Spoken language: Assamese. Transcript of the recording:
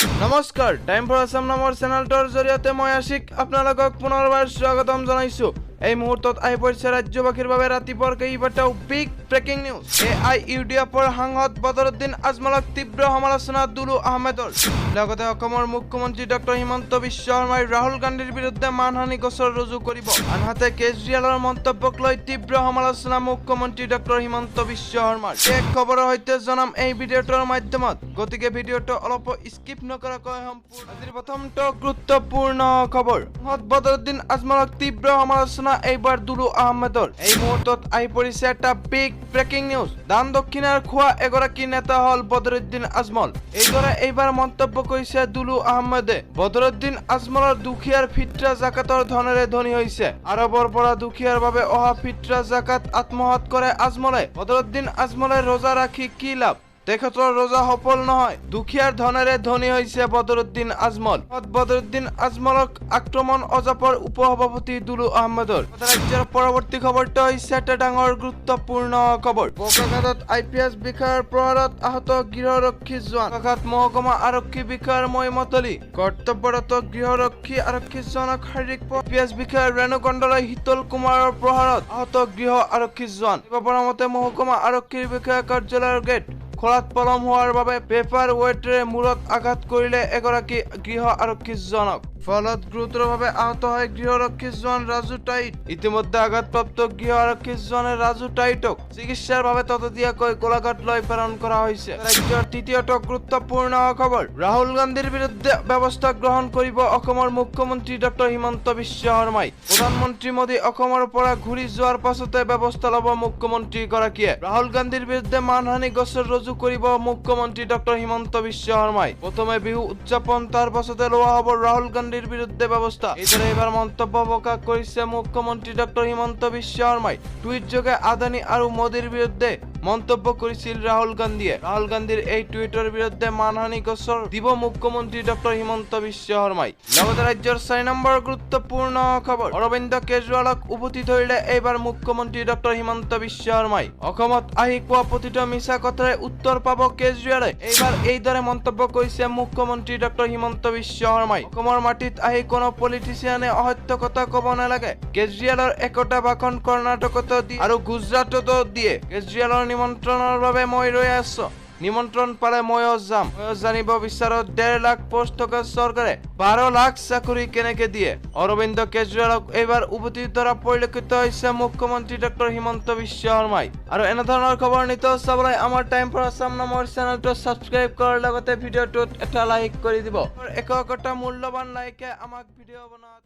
নমস্কাৰ, টাইম ফৰ আছাম নামৰ চেনেলটোৰ জৰিয়তে মই আশিক আপোনালোকক পুনৰবাৰ স্বাগতম জনাইছোঁ। এই মুহূৰ্তত আহি পৰিছে ৰাজ্যবাসীৰ বাবে ৰাতিপুৱাৰ কেইবাটাও বিগ ব্ৰেকিং নিউজ। এআইইউডিএফৰ সাংসদ বদৰুদ্দিন আজমলক তীব্ৰ সমালোচনা দুলু আহমেদৰ। লগতে অসমৰ মুখ্যমন্ত্ৰী ডক্টৰ হিমন্ত বিশ্ব শৰ্মাই ৰাহুল গান্ধীৰ বিৰুদ্ধে মানহানি গোচৰ ৰুজু কৰিব। আনহাতে কেজৰিৱালৰ মন্তব্যক লৈ তীব্ৰ সমালোচনা মুখ্যমন্ত্ৰী ডক্টৰ হিমন্ত বিশ্ব শৰ্মাৰ। এক খবৰৰ সৈতে জনাম এই ভিডিঅ'টোৰ মাধ্যমত, গতিকে ভিডিঅ'টো অলপ স্কিপ নকৰাকৈ সম্পূৰ্ণ। আজিৰ প্ৰথমটো গুৰুত্বপূৰ্ণ খবৰ, সাংসদ বদৰুদ্দিন আজমলক তীব্ৰ সমালোচনা এইবাৰ দুলু আহমেদৰ। এই মুহূৰ্তত আহি পৰিছে এটা বিগ ব্ৰেকিং নিউজ। দান দক্ষিণাৰ খোৱা এগৰাকী নেতা হ'ল বদৰুদ্দিন আজমল। এইদৰে এইবাৰ মন্তব্য কৰিছে দুলু আহমেদে। বদৰুদ্দিন আজমলৰ দুখীয়াৰ ফিত্ৰা জাকাতৰ ধনেৰে ধনী হৈছে। আৰবৰ পৰা দুখীয়াৰ বাবে অহা ফিত্ৰা জাকাত আত্মসাত কৰে আজমলে। বদৰুদ্দিন আজমলে ৰোজা ৰাখি কি লাভ? তেখেতৰ ৰোজা সফল নহয়। দুখীয়াৰ ধনেৰে ধনী হৈছে বদৰুদ্দিন আজমল। বদৰুদ্দিন আজমলক আক্ৰমণ অজাপৰ উপসভাপতি দুলু আহমেদৰ। ৰাজ্যৰ পৰৱৰ্তী খবৰটো হৈছে এটা ডাঙৰ গুৰুত্বপূৰ্ণ খবৰ। বোকাখাতত আইপিএছ বিষয়াৰ প্ৰহাৰত আহত গৃহৰক্ষী জোৱান। বোকাখাত মহকুমা আৰক্ষী বিষয়াৰ মৈমতলি। কৰ্তব্যৰত গৃহৰক্ষী আৰক্ষী জোৱানক শাৰীৰিক আইপিএছ বিষয়া ৰেণু কণ্ডলৈ শীতল কুমাৰৰ প্ৰহাৰত আহত গৃহ আৰক্ষী জোৱান। পৰা মতে মহকুমা আৰক্ষীৰ বিষয়া কাৰ্যালয়ৰ গেট খোলাত পলম হোৱাৰ বাবে পেপাৰ ৱেটেৰে মূৰত আঘাত কৰিলে এগৰাকী গৃহ আৰক্ষী জোৱানক। ফলত গুৰুতৰভাৱে আহত হয় গৃহৰক্ষী জোৱান ৰাজু টাইট। ইতিমধ্যে আঘাতপ্ৰাপ্ত গৃহ আৰক্ষী জোৱানে ৰাজু টাইটক চিকিৎসাৰ বাবে ততাতৈয়াকৈ গোলাঘাটলৈ প্ৰেৰণ কৰা হৈছে। ৰাজ্যৰ তৃতীয়টো গুৰুত্বপূৰ্ণ খবৰ, ৰাহুল গান্ধীৰ বিৰুদ্ধে ব্যৱস্থা গ্ৰহণ কৰিব অসমৰ মুখ্যমন্ত্ৰী ডক্টৰ হিমন্ত বিশ্ব শৰ্মাই। প্ৰধানমন্ত্ৰী মোদী অসমৰ পৰা ঘূৰি যোৱাৰ পাছতে ব্যৱস্থা ল'ব মুখ্যমন্ত্ৰীগৰাকীয়ে। ৰাহুল গান্ধীৰ বিৰুদ্ধে মানহানি গোচৰ ৰুজু কৰিব মুখ্যমন্ত্ৰী ডক্টৰ হিমন্ত বিশ্ব শৰ্মাই। প্ৰথমে বিহু উদযাপন, তাৰ পাছতে লোৱা হ'ব ৰাহুল গান্ধীৰ বিৰুদ্ধে ব্যৱস্থা। এইদৰে এইবাৰ মন্তব্য প্ৰকাশ কৰিছে মুখ্যমন্ত্ৰী ডক্টৰ হিমন্ত বিশ্ব শৰ্মাই। টুইটযোগে আদানী আৰু মোদীৰ বিৰুদ্ধে মন্তব্য কৰিছিল ৰাহুল গান্ধীয়ে। ৰাহুল গান্ধীৰ এই টুইটৰ বিৰুদ্ধে মানহানি গোচৰ দিব মুখ্যমন্ত্ৰী ডক্টৰ হিমন্ত বিশ্ব শৰ্মাই। লগতে ৰাজ্যৰ 4 নম্বৰ গুৰুত্বপূৰ্ণ খবৰ, অৰবিন্দ কেজৰিৱালক উভতি ধৰিলে এইবাৰ মুখ্যমন্ত্ৰী ডক্টৰ হিমন্ত বিশ্ব শৰ্মাই। অসমত আহি কোৱা প্ৰতিটো মিছা কথাৰে উত্তৰ পাব কেজৰিৱালে। এইবাৰ এইদৰে মন্তব্য কৰিছে মুখ্যমন্ত্ৰী ডক্টৰ হিমন্ত বিশ্ব শৰ্মাই। অসমৰ মাটিত আহি কোনো পলিটিচিয়ানে অসত্য কথা ক'ব নালাগে। কেজৰিৱালৰ একোটা ভাষণ কৰ্ণাটকতো দিয়ে আৰু গুজৰাটতো দিয়ে। কেজৰিৱালৰ নিমন্ত্ৰণৰ বাবে মই ৰৈ আছো। নিমন্ত্ৰণ পালে ময়ো যাম। ময়ো জানিব বিচাৰো 1.5 লাখ পোষ্ট থকা চৰকাৰে 12 লাখ চাকৰি কেনেকে দিয়ে। অৰবিন্দ কেজৰিৱালক এইবাৰ উভতি ধৰা পৰিলক্ষিত হৈছে মুখ্যমন্ত্ৰী ডক্টৰ হিমন্ত বিশ্ব শৰ্মাই। আৰু এনেধৰণৰ খবৰ নিতৌ চাবলৈ আমাৰ টাইম ফৰ আছাম নামৰ চেনেলটো ছাবস্ক্ৰাইব কৰাৰ লগতে ভিডিঅ'টোত এটা লাইক কৰি দিব। একো একোটা মূল্যৱান লাইকে আমাক ভিডিঅ' বনোৱাত